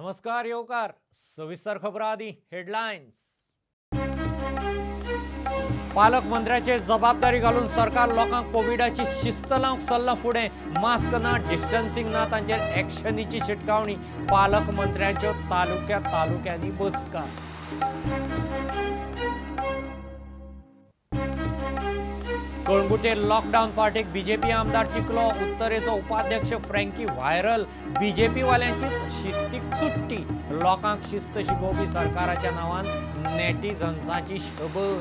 नमस्कार येवकार सविस्तर खबरां आदी हेडलायन्स। पालकमंत्र्याचेर जबाबदारी घालून सरकार लोकांक कोविडाची शिस्त लावंक सरलां फुडें। मास्क ना, डिस्टन्सिंग ना, तांचेर एक्शनीची शिटकावणी। पालकमंत्र्यांच्यो तालुक्या तालुक्यांनी बसका। कळंगुटे लॉकडावन पार्टीक बीजेपी आमदार टिकलो। उत्तरेचो उपाध्यक्ष फ्रँकी व्हायरल। बीजेपी वाल्यांचीच शिस्तीक चुट्टी। लोकांक शिस्त शिकोवपी सरकाराच्या नांवान नेटिझन्साची शबय।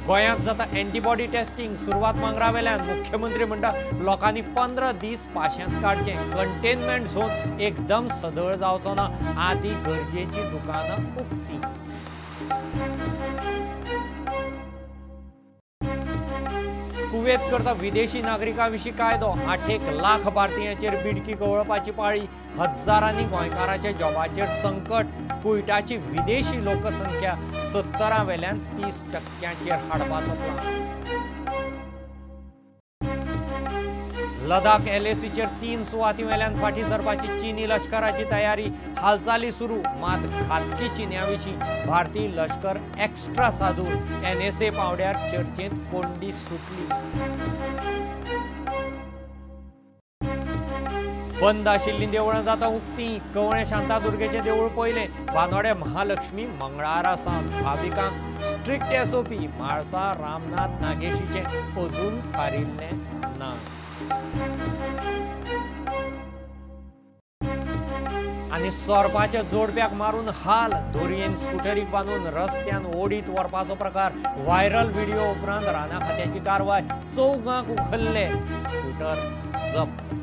गोंयांत जाता एंटीबॉडी टेस्टिंग सुरवात मांगरा वेल्यान। मुख्यमंत्री म्हणटा लोकांनी 15 दीस पाशेंस काडचें। कंटेनमेंट झोन एकदम सदळ जावचो ना, आदी गरजेची दुकानां उक्ती। कुवेत करता विदेशी नागरिकां विशीं कायदो। 8 लाख भारतीयांचेर बिडकी गवळपाची पाळी। हजारांनी गोंयकारांच्या जॉबाचेर संकट। कुयटाची विदेशी लोकसंख्या 70 वेल्यान 30% हाडपाचो प्लान। लडाख एलएसीचेर 3 सुवाती वेल्यान फाटीं सरपाची चीनी लश्कराची तयारी। हालचाली सुरू, मात घातकी चिन्या विशीं भारतीय लश्कर एक्स्ट्रा सादूर। एनएसए पावड्यार चर्चेंत कोंडी सुटली। बंद आशिल्लीं देवळां जाता उक्ती। कवळें शांतादुर्गेचें देवूळ पयलें, बांदोडे महालक्ष्मी मंगळारा सावन। भाविकांक स्ट्रिक्ट एसओपी। म्हाळसा रामनाथ नागेशीचें अजून थारिल्लें ना। आनी सोरपाच्या जोडप्याक मारून हाल। दोरयेन स्कुटरीक बांदून रस्त्यान ओडीत व्हरपाचो प्रकार। व्हायरल व्हिडिओ उपरांत राना खात्याची कारवाय। 4 उखल्ले, स्कुटर जप्त।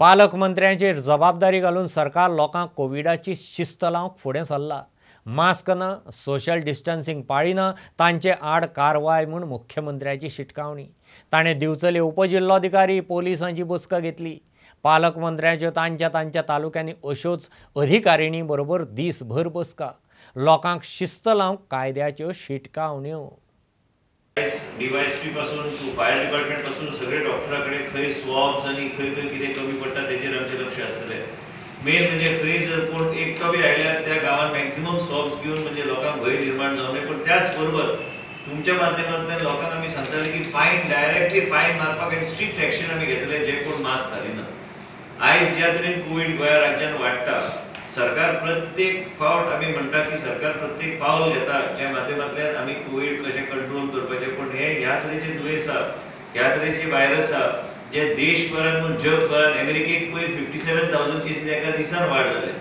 पालकमंत्र्यांचेर जबाबदारी घालून सरकार लोकांक कोविडाची शिस्त लावंक फुडें सरला। मास्क ना, सोशल डिस्टन्सिंग पाळिना, तांचे आड कारवाय म्हूण मुख्यमंत्र्याची शिटकावणी। ताणें दिवचले उपजिल्लोधिकारी पोलिसांची बसका घेतली। पालकमंत्र्यांच्यो तांच्या तांच्या तालुक्यांनी अश्योच अधिकारिणी बरोबर दीसभर बसका। लोकांक शिस्त लावंक कायद्याच्यो शिटकावण्यो। डीवायएसपी पासून टू फायर डिपार्टमेंट पासून सगळे डॉक्टरा कडेन खंय स्वॉब्स आनी खंय खंय कितें कमी पडटा तेजेर आमचें लक्ष आसतलें। मेन म्हणजे खंय जर कोण एक कमी आयल्यार त्या गांवांत मॅक्झिमम स्वॉब्स घेवन म्हणजे लोकांक भंय निर्माण जावं नये। पूण त्याच बरोबर तुमच्या माध्यमांतल्यान लोकांक आमी सांगतले की फायन, डायरेक्टली फायन मारपाक आनी स्ट्रिक्ट एक्शन आमी घेतले जे कोण मास्क घालिना। आयज ज्या तरेन कोवीड गोंया राज्यान वाडटा, सरकार प्रत्येक फावट आमी म्हणटा की सरकार प्रत्येक पावल घेता ज्या माध्यमांतल्यान आमी कोवीड कशें कंट्रोल करपाचें। पूण हे ह्या तरेचे दुयेंस आसा, ह्या तरेचे व्हायरस आसा जे देशभरान म्हूण जगभरान अमेरिकेक पयर 57,000 केसीस एका दिसान वाड जाले,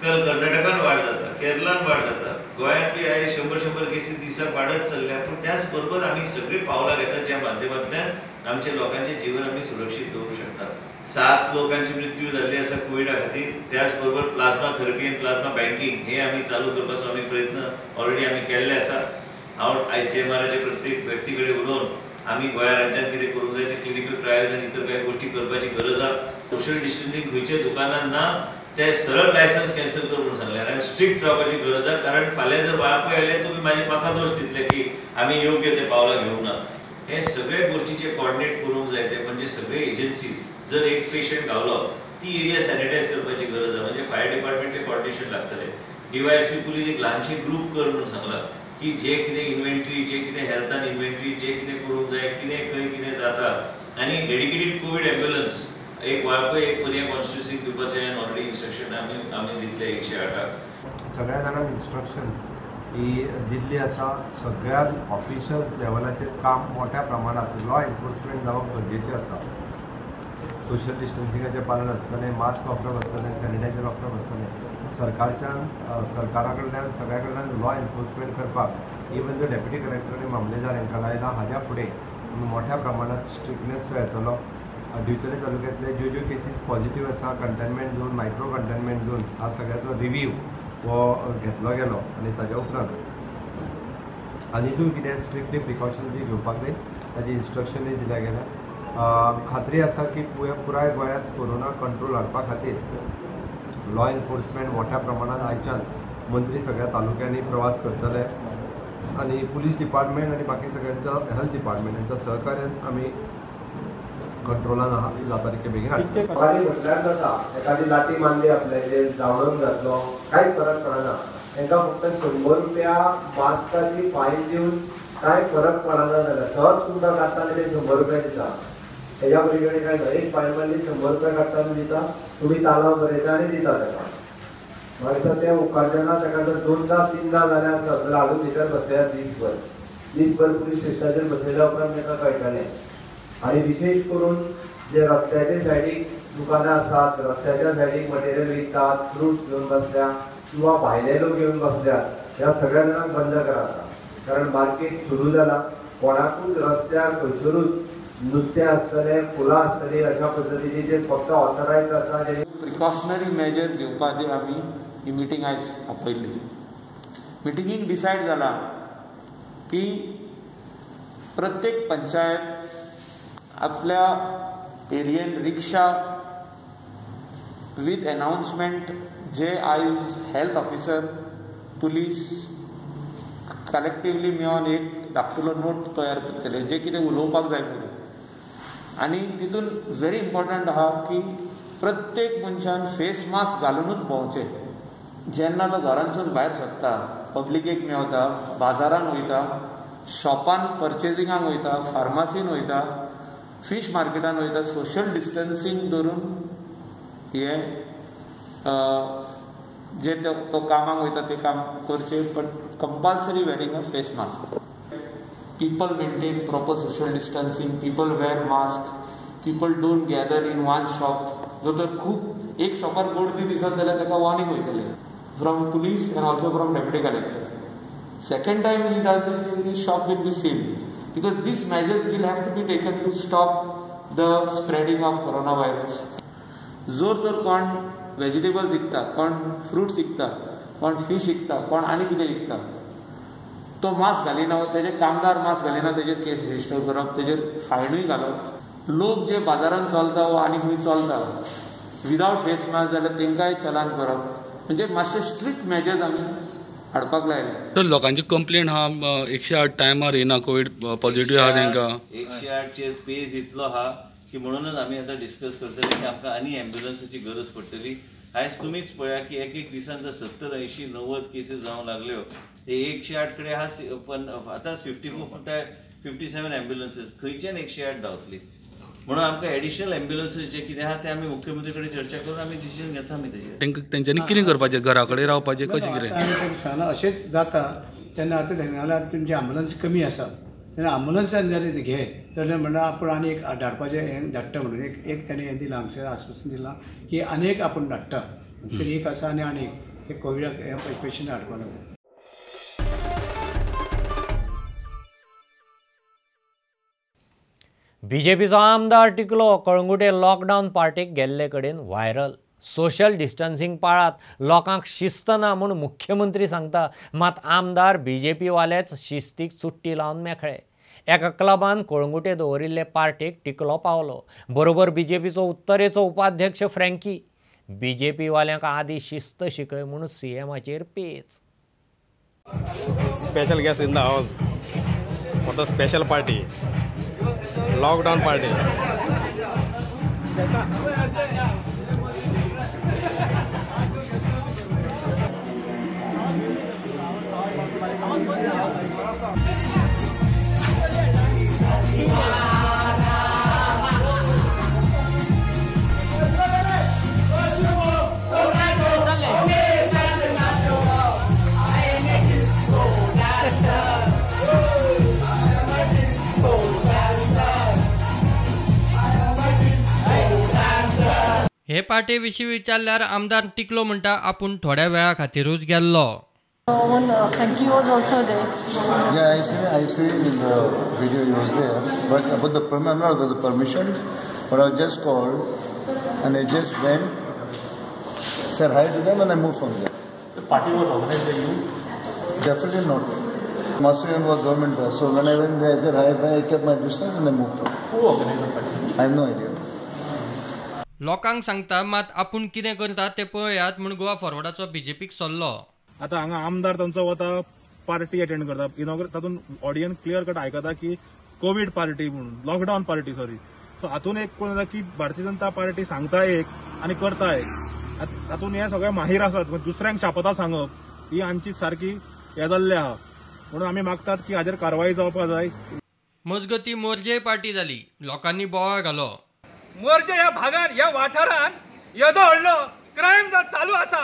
काल कर्नाटकान वाड जाता, केरलान वाड जाता, गोंयांतली आयज 100-100 केसीस दिसाक वाडत चल्ल्या। पूण त्याच बरोबर आमी सगळीं पावलां घेतात ज्या माध्यमांतल्यान आमच्या लोकांचें जीवन आमी सुरक्षीत दवरूंक शकता। 7 लोकांची मृत्यू जाल्ली आसा कोविडा खातीर। त्याच बरोबर प्लाझ्मा थेरपी आनी प्लाझ्मा बँकिंग हे आमी चालू करपाचो आमी प्रयत्न ऑलरेडी आमी केल्ले आसा। हांव आयसीएमआराच्या प्रत्येक व्यक्ती कडेन उलोवन आमी गोंया राज्यांत कितें करूंक जाय ते क्लिनिकल ट्रायल्स आनी इतर कांय गोश्टी करपाची गरज आसा। सोशल डिस्टन्सिंग खंयच्या दुकानान ना ते सरळ लायसन्स कॅन्सल कर म्हणून सांगलें आनी आमी स्ट्रिक्ट रावपाची गरज आसा, कारण फाल्यां जर वाळपय आयले तुमी मागीर म्हाका दोश दितले की आमी योग्य ते पावलां घेवंक ना। हे सगळे गोश्टीचे कॉर्डिनेट करूंक जाय ते म्हणजे सगळे एजन्सीज। जर एक पेशंट गावलो ती एरिया सॅनिटायज करपाची गरज आसा, म्हणजे फायर डिपार्टमेंटचें कॉर्डिनेशन लागतलें। डीवायएसपी पुलीस एक ल्हानशी ग्रूप कर म्हणून सांगला की जे कितें इन्व्हेंटरी, जे कितें हेल्थान इन्व्हेंटरी, जे कितें करूंक जाय, कितें खंय कितें जाता, आनी डेडिकेटेड कोवीड एम्ब्युलन्स एक वाळपय एक पर्या कॉन्स्टिट्युन्सीक दिवपाचें ऑलरेडी इन्स्ट्रक्शन आमी दितले 108. सगळ्या जाणांक इन्स्ट्रक्शन्स ही दिल्ली आसा। सगळ्या ऑफिसर्स लेवलाचेर काम मोठ्या प्रमाणात लॉ एन्फोर्समेंट जावप गरजेचें आसा। सोशल डिस्टन्सिंगाचें पालन आसतलें, मास्क वापरप आसतलें, सॅनिटायझर वापरप आसतलें। सरकारच्यान सरकारा कडल्यान सगळ्या कडल्यान लॉ एन्फोर्समेंट करपाक इवन the deputy collector आनी मामलेदार हांकां लायला। हाज्या फुडें मोठ्या प्रमाणात स्ट्रिक्टनेस जो येतलो। दिवचले तालुक्यांतले ज्यो ज्यो केसीस पॉझिटीव आसा, containment zone, micro containment zone ह्या सगळ्याचो रिव्यू हो घेतलो गेलो आनी ताज्या उपरांत आनीकूय कितें स्ट्रिक्टली प्रिकॉशन जी घेवपाक जाय ताजें इन्स्ट्रक्शनूय दिल्या गेल्या। खात्री आसा की पुराय गोंयांत कोरोना कंट्रोल हाडपा खातीर लॉ एन्फोर्समेंट मोठ्या प्रमाणात आयच्यान मंत्री सगळ्या तालुक्यांनी प्रवास करतले आनी पुलीस डिपार्टमेंट आनी बाकी सगळ्यांच्या हेल्थ डिपार्टमेंट यांच्या सहकार्यान आमी कंट्रोलान आहा जाता तितके बेगीन हाडटले. लोकांनी म्हटल्यार जाता एखादी लाठी मारली आपल्याचेर जावळून घातलो कांयच फरक पडना. तांकां फक्त 100 रुपया मास्काची फायन दिवन कांय फरक पडना जाल्यार सहज तुमकां काडटा आनी ते 100 रुपया दिता. हेज्या पलीकडे कांय ना, एक फायन मारली 100 रुपया काडटा आनी दिता, तुमी तालांव बरयता आनी दिता ताका. मागीर ते उपकारचे ना, ताका जर 2दा 3दा जाल्यार आसत जाल्यार हाडून भितर बसयतात दीसभर दीसभर पुलीस स्टेशनाचेर बसयल्या उपरांत ताका कळटलें. आनी विशेश करून जे रस्त्याच्या सायडीक दुकानां आसात, रस्त्याच्या सायडीक मटेरियल विकतात, फ्रुट्स घेवन बसल्या किंवा भायले लोक घेवन बसल्यात, ह्या सगळ्या जाणांक बंद करात. कारण मार्केट सुरू जाला, कोणाकूच रस्त्यार खंयसरूच नुस्तें आसतलें, फुलां आसतलीं अशा पद्दतीची जे फक्त ऑथरायज आसा जे प्रिकॉशनरी मेजर घेवपाची आमी ही मिटींग आयज आपयल्ली. मिटिंगेक डिसायड जाला की प्रत्येक पंचायत आपल्या एरियेन रिक्षा विथ अनाउन्समेंट जे आयज हेल्थ ऑफिसर पुलीस कलेक्टिवली मेळोन एक धाकटुलो नोट तयार करतले जे कितें उलोवपाक जाय म्हणून. आनी तितून व्हेरी इम्पॉर्टंट आहा की प्रत्येक मनशान फेस मास्क घालुनूच भोंवचें. जेन्ना तो घरांतसून भायर सरता, पब्लिकेक मेवता, बाजारान वयता, शॉपान पर्चेसिंगाक वयता, फार्मासीन वयता, फीश मार्केटान वयता, सोशल डिस्टन्सिंग धरून हे जे तो कामाक वयता ते काम करचें, but compulsory wearing a face mask. People maintain proper social distancing, people wear mask, people don't gather in one shop. जो तर खूब एक शॉपार गर्दी दिसत जाल्यार ताका वॉर्निंग वयतलें from police and also from deputy collector. Second time he does this, his shop will be sealed because these measures will have to be taken to stop the spreading of coronavirus. जोर तर कोण vegetables विकता, कोण fruits विकता, कोण fish विकता, कोण आनी कितें विकता, तो मास्क घालिना, तेजे कामदार मास्क घालिना, तेजेर केस रजिस्टर करप, तेजेर फायनूय घालप. लोक जे बाजारान चलता वा आनी खंय चलता विदावट फेस मास्क जाल्यार तेंकांय चलान करप, म्हणजे मातशे स्ट्रिक्ट मेजर्स आमी हाडपाक लायले. तर लोकांची कंप्लेन आहा 108 टायमार येना, कोवीड पॉझिटिव्ह आहा तेंकां. 108चेर पेज इतलो आहा की म्हणूनच आमी आतां डिस्कस करतले की आमकां आनी एम्ब्युलन्साची गरज पडटली. आयज तुमीच पळया की एक एक दिसान जर 70, 80, 90 केसीस जावंक लागल्यो, हे 108 कडेन आहा, पण आतां 54, 57 एम्ब्युलन्सीस खंयच्यान 108 धांवतली. म्हणून आमकां एडिशनल एम्ब्युलन्सीस जे कितें आहा ते आमी मुख्यमंत्री कडेन चर्चा करून आमी डिसिजन घेता आमी तेजेर. तेंच्यांनी कितें करपाचें, घरा कडेन रावपाचें कशें कितें? आमी तांकां सांगलां अशेंच जाता तेन्ना आतां तेंगेल्या तुमची एम्बुलन्स कमी आसा तेन्ना एम्बुलन्सान जर घे जाल्यार म्हणल्यार आपूण आनी एक धाडपाचें हें धाडटा म्हणून एक एक ताणें हें दिलां, हांगसर आश्वासन दिलां की आनी एक आपूण धाडटा, हांगसर एक आसा आनी आनी एक हे कोविडाक हे पेशंट हाडपा लागून. बीजेपीचो आमदार टिकलो कळंगुटे लॉकडावन पार्टीक गेल्ले कडेन व्हायरल. सोशल डिस्टन्सिंग पाळात, लोकांक शिस्त ना म्हूण मुख्यमंत्री सांगता, मात आमदार बीजेपीवालेच शिस्तीक चुट्टी लावन मेकळे. एका क्लबान कळंगुटे दवरिल्ले पार्टीक टिकलो पावलो, बरोबर बीजेपीचो उत्तरेचो उपाध्यक्ष फ्रँकी. बीजेपीवाल्यांक आदी शिस्त शिकय म्हूण सीएमाचेर पेच. Special guest in the house for the special party, lockdown party. हे पार्टी विशीं विचारल्यार आमदार टिकलो म्हणटा आपूण थोड्या वेळा खातीरूच गेल्लो. Frankie was also there. Yeah, I see in the video he was there, but about the permission, not about the permission, but I just called and I just went, said hi to them and I moved from there. The party was organized by you? Definitely not. Master was government there, so when I went there, I said hi, bye, I kept my distance and I moved out. Who organized the party? I have no idea. लोकांक सांगता मात आपूण कितें करता तें पळयात म्हूण गोवा फॉरवर्डाचो बीजेपीक सल्लो. आतां हांगा आमदार तांचो वता, पार्टी अटेंड करता, तातूंत ऑडियन्स क्लियर कट आयकता की कोवीड पार्टी म्हणून, लॉकडावन पार्टी सॉरी. सो हातून एक कोण जाता की भारतीय जनता पार्टी सांगता एक आनी करता एक, तातूंत हे सगळे माहीर आसात. दुसऱ्यांक शापतां सांगप ही आमची सारकी हें जाल्लें आहा, म्हणून आमी मागतात की हाजेर कारवाई जावपाक जाय. मजगती मोरजे पार्टी जाली, लोकांनी बोवाळ घालो. मोरजे ह्या भागान ह्या वाठारान येदो व्हडलो क्रायम जो चालू आसा,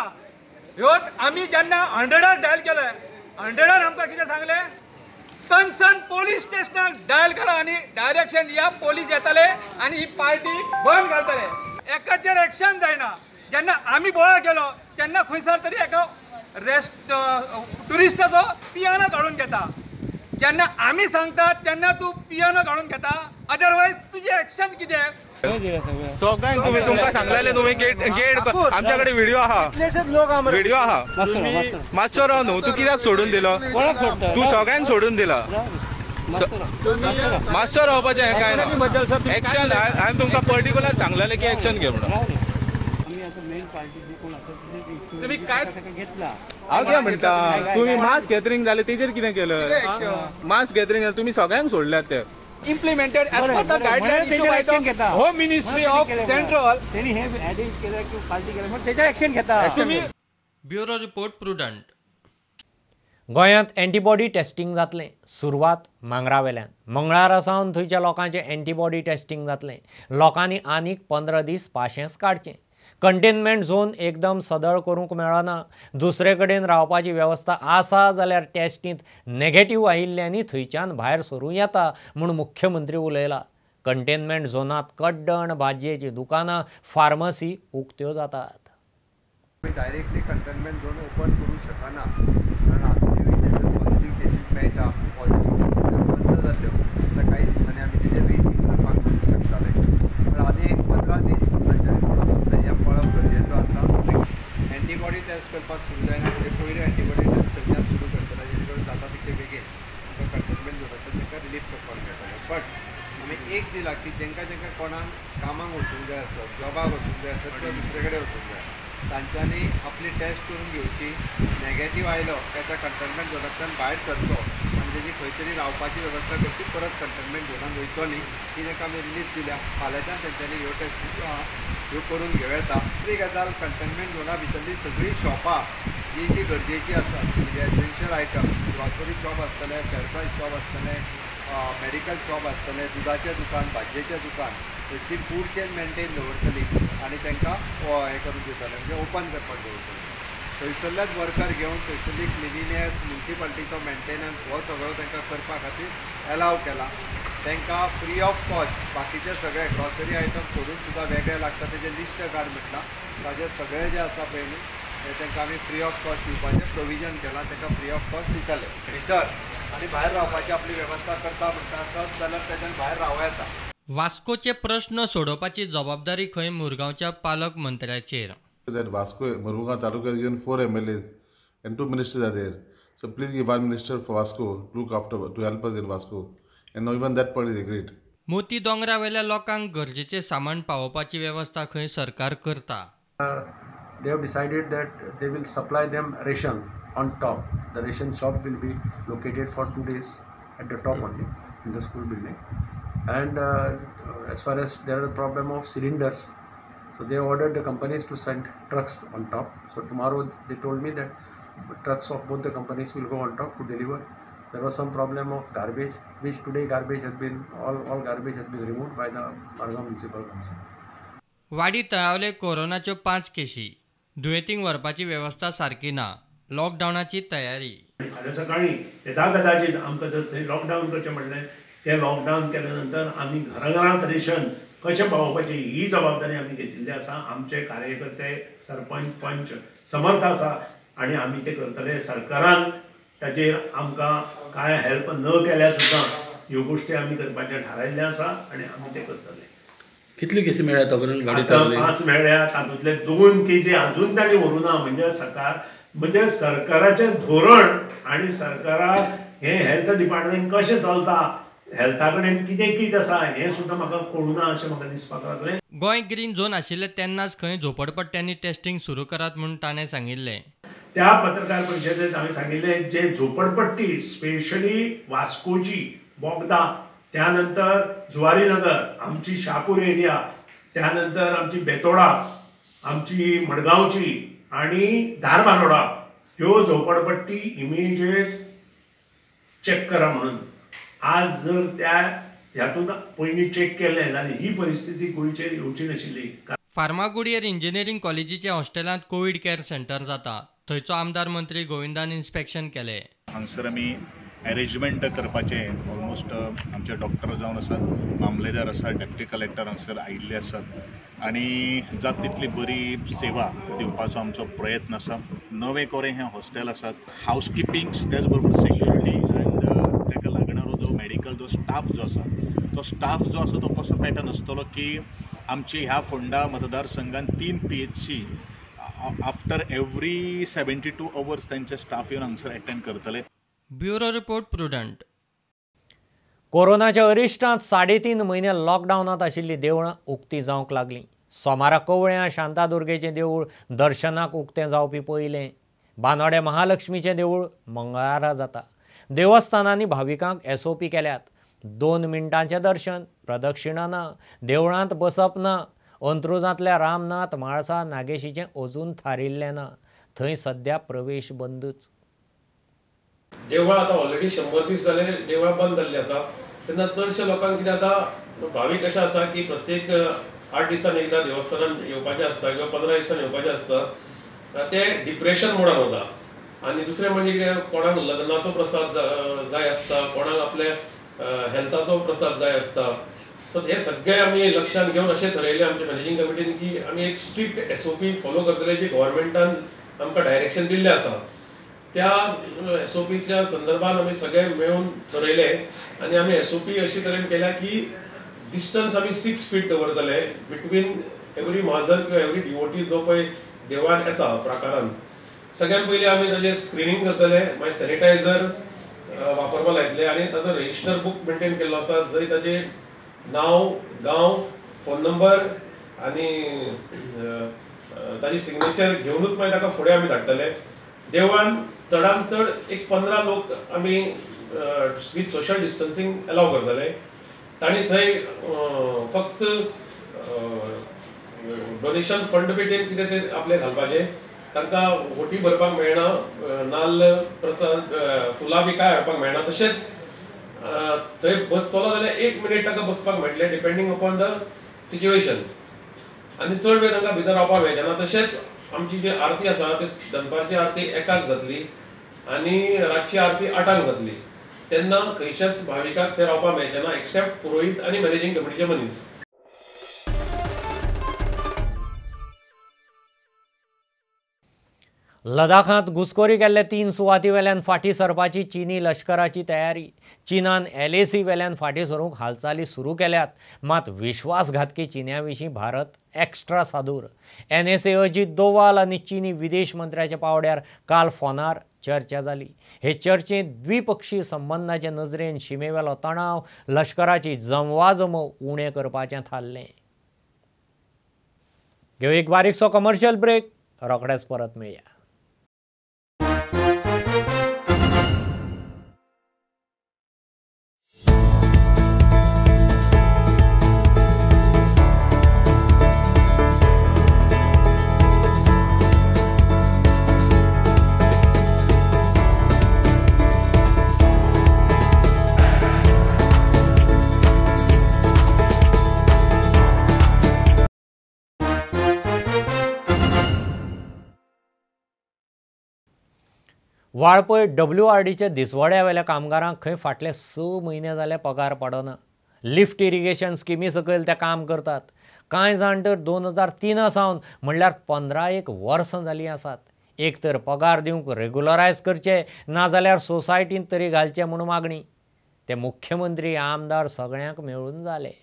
ह्यो आमी जेन्ना 100 डायल केले, 100 आमकां कितें सांगलें, कन्सर्न पोलीस स्टेशनाक डायल करा आनी डायरेक्शन दिया, पोलीस येतले आनी ही पार्टी बंद घालतले. एकाचेर एक्शन जायना. जेन्ना आमी बोवाळ केलो तेन्ना खंयसर तरी एका रेस्ट ट्युरिस्टाचो पियानो काडून घेता. जेन्ना आमी सांगतात तेन्ना तूं पियानो काडून घेता, अदरवायज तुजें एक्शन कितें? सगळ्यांक तुमी तुमकां सांगलेले तुमी गेट गेट आमच्या कडेन व्हिडिओ आहा, व्हिडिओ आहा. मातसो राव न्हू, तूं कित्याक सोडून दिलो? तूं सगळ्यांक सोडून दिला. मातसो रावपाचें हें कांय ना. एक्शन हांवें तुमकां पर्टिक्युलर सांगलेलें की एक्शन घे म्हणून. तुम्ही काय घेतला? हांव कितें म्हणटा, तुमी मास गॅदरींग जालें तेजेर कितें केलें? मास गॅदरींग जालें, तुमी सगळ्यांक सोडल्यात ते. Implemented as per the guideline issued by the Home Ministry of Central. त्यांनी हे अरेंज केलं की पार्टी केलं म्हणून त्याच्यावर ऍक्शन घेता. Bureau report, Prudent. गोंयांत एंटीबॉडी टेस्टिंग जातलें, सुरवात मांगरावेल्यान. मंगळारा सावन थंयच्या लोकांचें एंटीबॉडी टेस्टिंग जातलें. लोकांनी आनीक 15 दीस पाशेंस काडचें. कंटेनमेंट झोन एकदम सदळ करूंक मेळना. दुसरे कडेन रावपाची वेवस्था आसा जाल्यार टेस्टींत नेगेटीव आयिल्ल्यांनी थंयच्यान भायर सरूं येता म्हूण मुख्यमंत्री उलयला. कंटेनमेंट झोनांत कड्डण, भाजयेचीं दुकानां, फार्मसी उक्त्यो जातात. डायरेक्टली कंटेनमेंट झोन ओपन करूंक शकना, कारण आजूनय पॉझिटिव्ह केसीस मेळटा. पॉझिटिव्ह केसीस जर बंद जाल्यो जाल्यार कांय दिसांनी आमी तेजेर रिथींक करपाक शकताले. पण आनी एक 15 दीस तांच्यांनी थोडोसो संयम पाळप गरजेचो आसा. एंटीबॉडी टेस्ट करपाक सुरू जायना म्हणजे पयलीं एंटीबॉडी टेस्ट थंयच्यान सुरू करतले, जेणे करून जाता तितके बेगीन आमकां कंटेनमेंट झोनांतल्यान तांकां रिलीफ करपाक मेळटलें. बट आमी एक दिला की जेंकां जेंकां कोणाक कामाक वचूंक जाय आसत, जॉबाक वचूंक जाय आसत किंवा दुसरे कडेन वचूंक जाय, तांच्यांनी आपली टेस्ट करून घेवची. नेगेटीव आयलो काय त्या कंटेनमेंट झोनांतल्यान भायर सरचो आनी तेजी खंय तरी रावपाची वेवस्था करची, परत कंटेनमेंट झोनांत वयचो न्ही. ही तांकां आमी रिलीफ दिल्या. फाल्यांच्यान तेंच्यांनी ह्यो टेस्टी ज्यो आहा ह्यो करून घेवं येता. दुसरी गजाल, कंटेनमेंट झोना भितरलीं सगळीं शॉपां जी जी गरजेची आसात, म्हणजे एसेन्शियल आयटम, ग्रॉसरी शॉप आसतलें, फेर प्रायस शॉप आसतलें, मेडिकल शॉप आसतलें, दुदाचें दुकान, भाजयेचें दुकान, थंयची फूड चेन मेनटेन दवरतली आनी तांकां हें करून दितले, म्हणजे ओपन करपाक दवरतले. थंयसरल्याच वर्कर घेवन थंयसरली क्लिनिनेस, म्युनिसिपालिटीचो मेंटेनन्स हो सगळो तांकां करपा खातीर एलाव केला. तांकां फ्री ऑफ कॉस्ट बाकीचे सगळे ग्रॉसरी आयटम सोडून सुद्दां वेगळे लागता तेजें लिस्ट काड म्हटलां, ताजें सगळें जें आसा पळय न्ही तें तांकां आमी फ्री ऑफ कॉस्ट दिवपाचें प्रोविजन केलां. तांकां फ्री ऑफ कॉस्ट दितले. भितर आनी भायर रावपाची आपली वेवस्था करता म्हणटा आसत जाल्यार ताच्यान भायर रावं येता. वास्कोचे प्रश्न सोडोवपाची जबाबदारी खंय मुरगांवच्या पालक मंत्र्याचेर. That Vasco, Murmugao Taluka has given 4 MLAs and 2 ministers are there. So please give one minister for Vasco to look after, to help us in Vasco. And even that point is agreed. मोती दोंगरावेल्या लोकांक गरजेचे सामान पावोवपाची वेवस्था खंय सरकार करता. They have decided that they will supply them ration on top. The ration shop will be located for 2 days at the top only in the school building. And as far as there are problem of cylinders, so they ordered the companies to send trucks on top. So tomorrow they told me that trucks of both the companies will go on top to deliver. There was some problem of garbage, which today garbage has been all garbage has been removed by the Margao Municipal Council. वाडी तळावले कोरोनाच्यो 5 केशी, दुयेंतींक व्हरपाची वेवस्था सारकी ना, लॉकडावनाची तयारी. फाल्यां सकाळीं येता कदाचित आमकां जर थंय लॉकडावन करचें म्हणलें, तें लॉकडावन केल्या नंतर आमी घराघरांत रेशन कशें पावोवपाची ही जबाबदारी आमी घेतिल्ली आसा. आमचे कार्यकर्ते, सरपंच, पंच समर्थ आसा आनी आमी तें करतले. सरकारान ताजेर आमकां कांय हेल्प न केल्यार सुद्दां ह्यो गोश्टी आमी करपाचें थारायिल्लें आसा आनी आमी तें करतले. कितले केसी मेळ्ळ्या आतांपर्यंत? आतां 5 मेळ्ळ्या, तातूंतले 2 केजी अजून तांणी व्हरूं ना. म्हणजे सरकार म्हणजे सरकाराचें धोरण आनी सरकाराक हें हेल्थ डिपार्टमेंट कशें चलता, हेल्था कडेन कितें कितें आसा हें सुद्दां म्हाका कळूना अशें म्हाका दिसपाक लागलें. गोंय ग्रीन झोन आशिल्लें तेन्नाच खंय झोपडपट्ट्यांनी टेस्टिंग सुरू करात म्हूण ताणें सांगिल्लें. त्या पत्रकार परिशदेत हांवें सांगिल्लें जे झोपडपट्टी स्पेशली वास्कोची बोगदा, त्यानंतर जुवारी नगर, आमची शापूर एरिया, त्यानंतर आमची बेतोडा, आमची मडगांवची आनी धारबांदोडा ह्यो झोपडपट्टी इमिजिएट चॅक करा म्हणून. आज जर त्या ह्यातून पयलीं चॅक केलें जाल्यार ही परिस्थिती गोंयचेर येवची नाशिल्ली. फार्मागुडयेर इंजिनियरींग कॉलेजीच्या हॉस्टेलांत कोवीड केअर सेंटर जाता. थंयचो आमदार मंत्री गोविंदान इन्स्पेक्शन केलें. हांगसर आमी अरेंजमेंट करपाचें ऑलमोस्ट आमचे डॉक्टर जावन आसात, मामलेदार आसात, डेप्युटी कलेक्टर हांगसर आयिल्ले आसात आनी जाता तितली बरी सेवा दिवपाचो आमचो प्रयत्न आसा. नवें कोरें हें हॉस्टेल आसात, हावसकिपींग त्याच बरोबर सेक्युरिटी अँड ताका लागणारो जो मेडिकल जो स्टाफ जो आसा तो स्टाफ जो आसा तो कसो पॅटर्न आसतलो की आमची ह्या फोंडा मतदारसंघान 3 PHC after every 72 hours तांचे स्टाफ येवन हांगसर अटेंड करतले. Bureau report, Prudent. कोरोनाच्या अरिश्टांत 3.5 म्हयने लॉकडावनांत आशिल्लीं देवळां उक्तीं जावंक लागलीं. सोमारा कवळ्यां शांतादुर्गेचें देवूळ दर्शनाक उक्तें जावपी पयलें. बांदोड्या महालक्ष्मीचें देवूळ मंगळारा जाता. देवस्थानांनी भाविकांक SOP केल्यात. 2 मिनटांचें दर्शन, प्रदक्षिणा ना, देवळांत बसप ना. अंत्रुजांतल्या रामनाथ म्हाळसा नागेशीचें अजून थारिल्लें ना. थंय सद्या प्रवेश बंदूच. देवळां आतां ऑलरेडी 100 दीस जाले देवळां बंद जाल्लीं आसा. तेन्ना चडशे लोकांक कितें आतां भावीक अशें आसा की प्रत्येक 8 दिसांनी एकदां देवस्थानान येवपाचें आसता किंवा 15 दिसांनी येवपाचें आसता. ते डिप्रेशन मोडान वता. आनी दुसरें म्हणजे कितें, कोणाक लग्नाचो प्रसाद जाय आसता, कोणाक आपल्या हेल्थाचो प्रसाद जाय आसता. सो हे सगळे आमी लक्षांत घेवन अशें थरयलें आमच्या मॅनेजींग कमिटीन की आमी एक स्ट्रिक्ट SOP follow करतले जी गव्हर्मेंटान आमकां डायरेक्शन दिल्लें आसा. त्या SOPच्या संदर्भात आमी सगळे मेळून थरयलें आनी आमी SOP अशी तरेन केल्या की डिस्टन्स आमी 6 फीट दवरतले बिटवीन एवरी म्हाजन किंवा एवरी डिवोटी जो पळय देवळान येता प्राकारान. सगळ्यात पयलीं आमी ताजें स्क्रिनींग करतले, मागीर सॅनिटायझर वापरपाक लायतले आनी ताजो रजिस्टर बूक मेंटेन केल्लो आसा जंय ताजें नांव, गांव, फोन नंबर आनी ताजी सिग्नेचर घेवनूच मागीर ताका फुडें आमी धाडटले. देवळान चडान चड एक 15 लोक आमी विथ सोशल डिस्टन्सिंग अलाव करतले. तांणी थंय फक्त डोनेशन फंड पेटीन कितें तें आपलें घालपाचें, तांकां होटी भरपाक मेळना, नाल्ल प्रसाद फुलां बी कांय हाडपाक मेळना. तशेंच थंय बसतलो जाल्यार 1 मिनीट ताका बसपाक मेळटलें डिपेंडींग अपॉन the situation. आनी चड वेळ तांकां भितर रावपाक मेळचें ना. तशेंच आमची जी आरती आसा ती दनपारची आरती 1 जातली आनी रातची आरती 8 जातली. तेन्ना खंयच्याच भाविकाक थंय रावपाक मेळचें ना एक्सेप्ट पुरोहीत आनी मॅनेजींग कमिटीचे मनीस. लडाखांत घुसखोरी केल्ले 3 सुवाती वेल्यान फाटीं सरपाची चीनी लश्कराची तयारी. चीनान LAC वेल्यान फाटीं सरूंक हालचाली सुरू केल्यात. मात विश्वासघातकी चीन्या विशीं भारत एक्स्ट्रा सादूर. NSA Ajit Doval आनी चीनी विदेश मंत्र्याच्या पावड्यार काल फोनार चर्चा जाली. हे चर्चेंत द्विपक्षीय संबंदाचे नजरेन शिमेवेलो तणाव, लश्कराची जमवाजमव उणें करपाचें थारलें. घेवं एक बारीकसो कमर्शियल ब्रेक, रोखडेच परत मेळया. वाळपय WRDच्या दिसवड्यावेल्या कामगारांक खंय फाटले 6 म्हयने जाले पगार पडना. लिफ्ट इरिगेशन स्किमी सकयल ते काम करतात. कांय जाण तर 2003 सावन म्हणल्यार 15 वर्सां जालीं आसात. एक तर पगार दिवंक रेगुलरायज करचे, नाजाल्यार सोसायटींत तरी घालचे म्हूण मागणी. ते मुख्यमंत्री, आमदार सगळ्यांक मेळून जाले.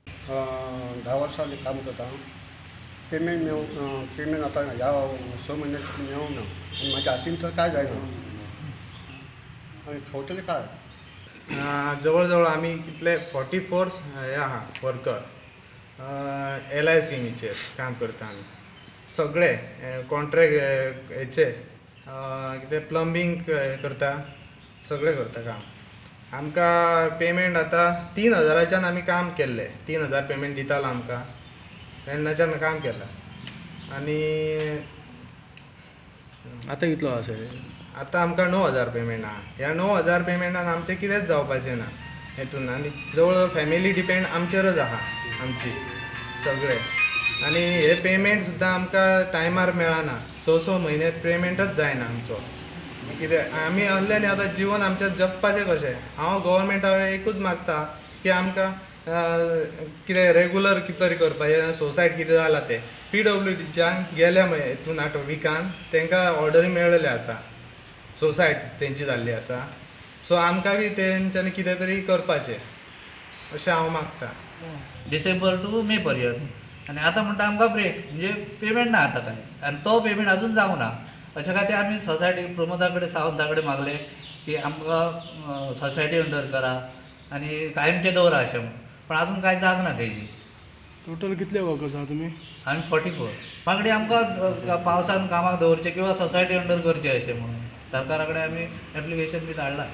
10 वर्सां काम करता, पेमेंट मेळूं, पेमेंट आतां ह्या 6 म्हयन्याक मेळूंक ना आनी म्हाज्या हातीन तर कांय जायना आनी खवतले काय. जवळ जवळ आमी कितले 44 हे आहा वर्कर LI स्किमीचेर काम करता आमी. सगळे कॉन्ट्रॅक्ट हेचे कितें प्लंबींग करता, सगळें करता काम. आमकां पेमेंट आतां 3000च्यान आमी काम केल्लें, 3000 पेमेंट दितालो आमकां तेन्नाच्यान काम केलां. आनी आतां कितलो आसा? आतां आमकां 9000 पेमेंट आहा. ह्या 9000 पेमेंटान आमचें कितेंच जावपाचें ना हेतून. आनी जवळ जवळ फॅमिली डिपेंड आमचेरच आहा आमची सगळे. आनी हे पेमेंट सुद्दां आमकां टायमार मेळना, 6-6 म्हयने पेमेंटच जायना आमचो. कित्याक आमी असल्यानी आतां जिवन आमचें जगपाचें कशें? हांव गव्हर्मेंटा कडेन एकूच मागता की आमकां कितें रेगुलर कितें तरी करपाचें. सोसायट कितें जालां तें PWDच्यान गेल्या हेतून आठ विकान तांकां ऑर्डरी मेळ्ळेले आसा, सोसायट तेंची जाल्ली आसा. सो आमकां बी तेंच्यांनी कितें तरी करपाचें अशें हांव मागता. डिसेंबर टू मे पर्यंत. आनी आतां म्हणटा आमकां ब्रेक, म्हणजे पेमेंट ना आतां कांय, आनी तो पेमेंट अजून जावंक ना. अशे खातीर आमी सोसायटी प्रमोदा कडेन सावंता कडेन मागलें की आमकां सोसायटी अंडर करा आनी कायमचें दवरा अशें म्हणून, पण अजून कांय जाग ना तेजी. टोटल कितले वर्कर्स आहा तुमी? आमी 44. मागणी आमकां पावसान कामाक दवरचें किंवा सोसायटी अंडर करचें अशें म्हणून सरकारा कडेन आमी एप्लिकेशन बी धाडलां.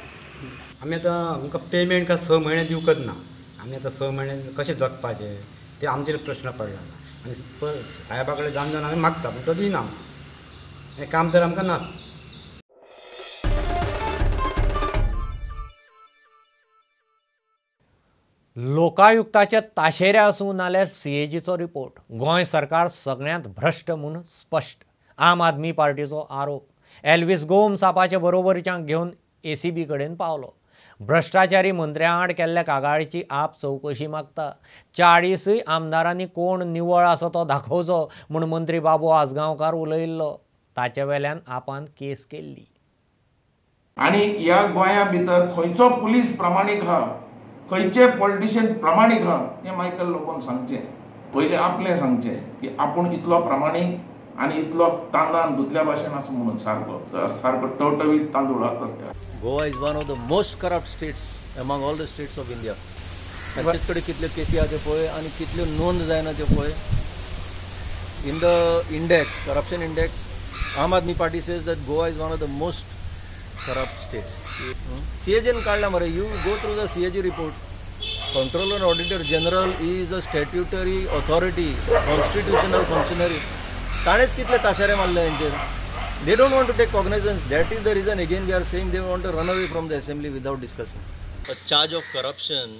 आमी आतां आमकां पेमेंट का 6 म्हयने दिवकच ना. आमी आतां 6 म्हयने कशें जगपाचें ते आमचेर प्रश्न पडला. आनी साहेबा कडेन जावन जावन आमी मागता पूण तो दिना. हें काम तर आमकां ना. लोकायुक्ताच्या ताशेऱ्या आसूं नाल्यार CAGचो रिपोर्ट, गोंय सरकार सगळ्यांत भ्रश्ट म्हूण स्पश्ट. आम आदमी पार्टीचो आरोप. एल्विस गोम्स आपाचे बरोबरच्यांक घेवन ACB कडेन पावलो. भ्रश्टाचारी मंत्र्यां आड केल्ल्या कागाळीची आप चवकशी मागता. 40 आमदारांनी कोण निवळ आसा तो दाखोवचो म्हूण मंत्री बाबू आजगांवकार उलयिल्लो. ताचे वेल्यान आपान केस केल्ली. आनी ह्या गोंया भितर खंयचो पुलीस प्रामाणीक आहा, खंयचे पॉलिटिशियन प्रामाणीक आहा हें मायकल लोबोन सांगचें. पयलें आपलें सांगचें की आपूण इतलो प्रामाणीक आनी इतलो तांदळान धुतल्या भाशेन आसा म्हणून, सारको सारको टवटवीत तांदूळ आसा. Goa is one of the most corrupt states among all the states of India. तांचेच कडेन कितल्यो केसी आहा त्यो पळय आनी कितल्यो नोंद जायना त्यो पळय. In the index, corruption index, Aam Aadmi Party says that Goa is one of the most corrupt states. CAG काडला मरे, you go through the CAG report. Controller and Auditor General is a statutory authority, constitutional functionary. ताणेच कितले ताशेरे मारले हेंचेर. They don't want to take cognizance. That is the reason again we are saying they want to run away from the assembly without discussing. A charge of corruption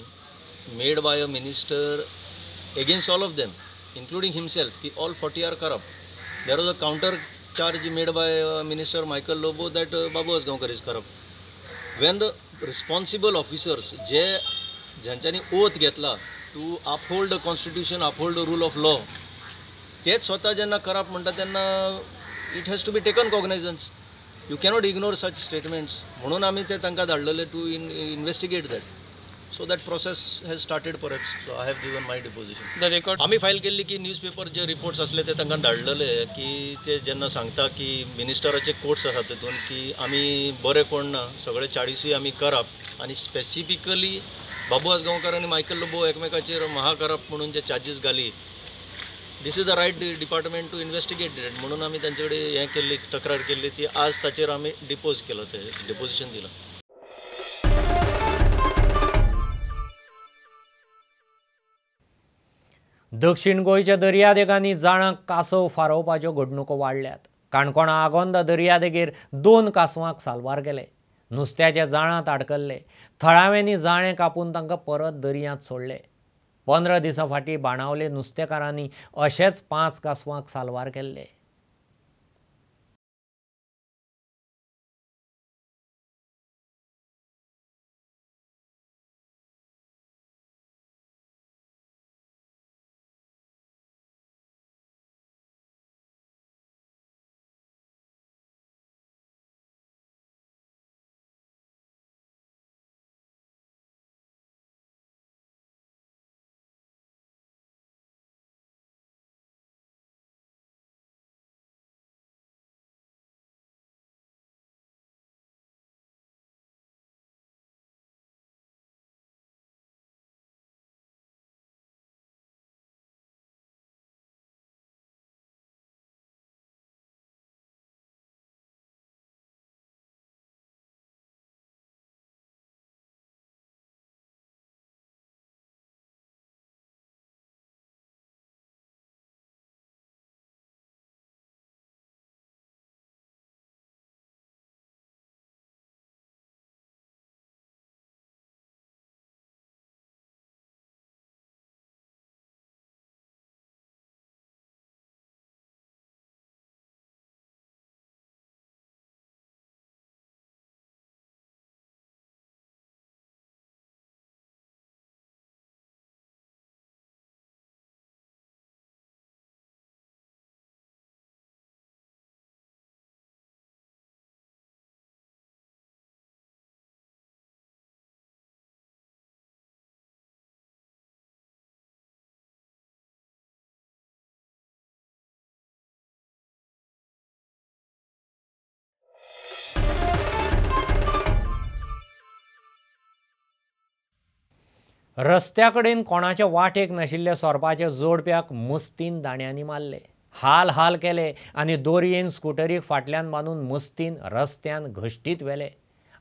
made by a minister against all of them, including himself, ki all 40 are corrupt. There was a counter charge made by Minister Michael Lobo that Babu Azgaonkar is corrupt. When the responsible officers, J ज्यांच्यानी oath घेतला to uphold the constitution, uphold the rule of law, तेच स्वतः जेन्ना corrupt म्हणटा तेन्ना it has to be taken cognizance. You cannot ignore such statements. म्हणून आमी ते तांकां धाडलेले to investigate that. So that process has started perhaps. So I have given my deposition. The record आमी फायल केल्ली की न्यूज पेपर जे reports आसले ते तांकां धाडलेले की ते जेन्ना सांगता की मिनिस्टराचे कोट्स आसा तेतून की आमी बरे कोण ना, सगळे 40 आमी करप आनी स्पेसिफिकली बाबू आजगांवकार आनी मायकल लोबो एकमेकाचेर महाकरप म्हणून जे चार्जीस घाली, this is the right department to investigate that. म्हणून आमी तांचे कडेन हें केल्ली, तक्रार केल्ली ती आज ताचेर आमी डिपोज केलो, ते डिपोजिशन दिलां. दक्षिण गोंयच्या दर्यादेगांनी जाणांक कासव फारोवपाच्यो घडणुको वाडल्यात. काणकोणा आगोंदा दर्यादेगेर 2 कासवांक साल्वार केले. नुस्त्याच्या जाळांत आडकल्ले. थळाव्यांनी जाळें कापून तांकां परत दर्यांत सोडले. 15 दिसां फाटीं बाणावले नुस्तेकारांनी अशेच 5 कासवांक साल्वार केल्ले. रस्त्या कडेन कोणाच्या वाटेक नाशिल्ल्या सोरपाच्या जोडप्याक मस्तीन दाण्यांनी मारले, हाल हाल केले आनी दोरयेन स्कुटरीक फाटल्यान बांदून मस्तीन रस्त्यान घश्टीत व्हेले.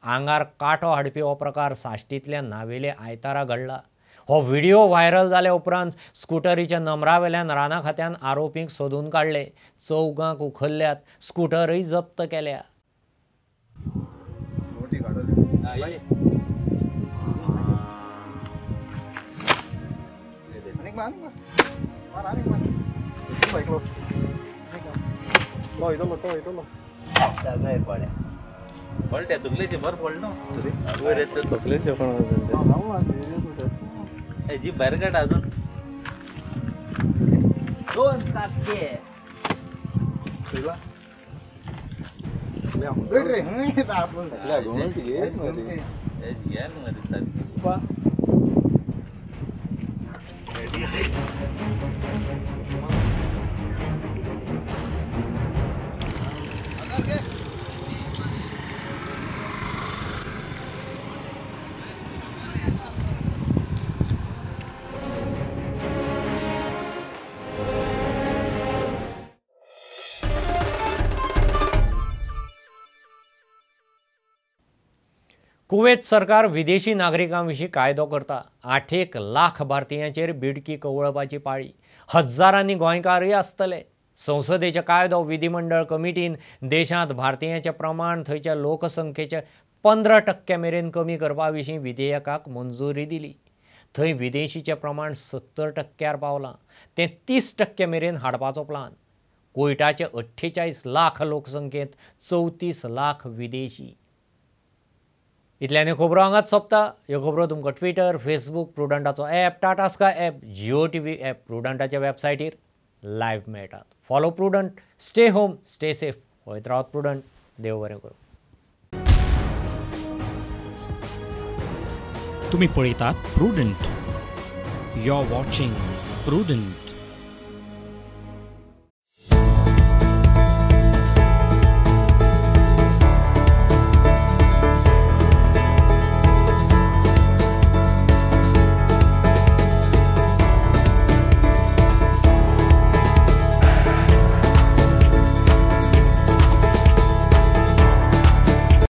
आंगार कांटो हाडपी हो प्रकार साश्टींतल्या नावेले आयतारा घडला. हो व्हिडिओ व्हायरल जाल्या उपरांत स्कुटरीच्या नंबरावेल्यान राना खात्यान आरोपींक सोदून काडले. चौगांक उखल्ल्यात, स्कुटरय जप्त केल्या. जी भायर काड अजून दोन सारके कुवेत सरकार विदेशी नागरिकां विशीं कायदो करता. 8 लाख भारतीयांचेर बिडकी कवळपाची पाळी. हजारांनी गोंयकारय आसतले. संसदेचे कायदो विधिमंडळ कमिटीन देशांत भारतीयांचें प्रमाण थंयच्या लोकसंख्येचे 15% मेरेन कमी करपा विशीं विधेयकाक मंजुरी दिली. थंय विदेशीचें प्रमाण 70% पावलां, तें 30% मेरेन हाडपाचो प्लान. कुवेताचे 48 लाख लोकसंख्येंत 34 लाख विदेशी. इतल्यान खबरो हांगाच सोंपता. ह्यो खबरो तुमकां ट्विटर, फेसबूक, प्रुडंटाचो app, Tata Sky app, Jio TV app, प्रुडंटाच्या वेबसायटीर live मेळटात. Follow Prudent, stay home, stay safe. पळयत रावत प्रुडंट. देव बरें करूं. तुमी पळयतात Prudent. You are watching Prudent.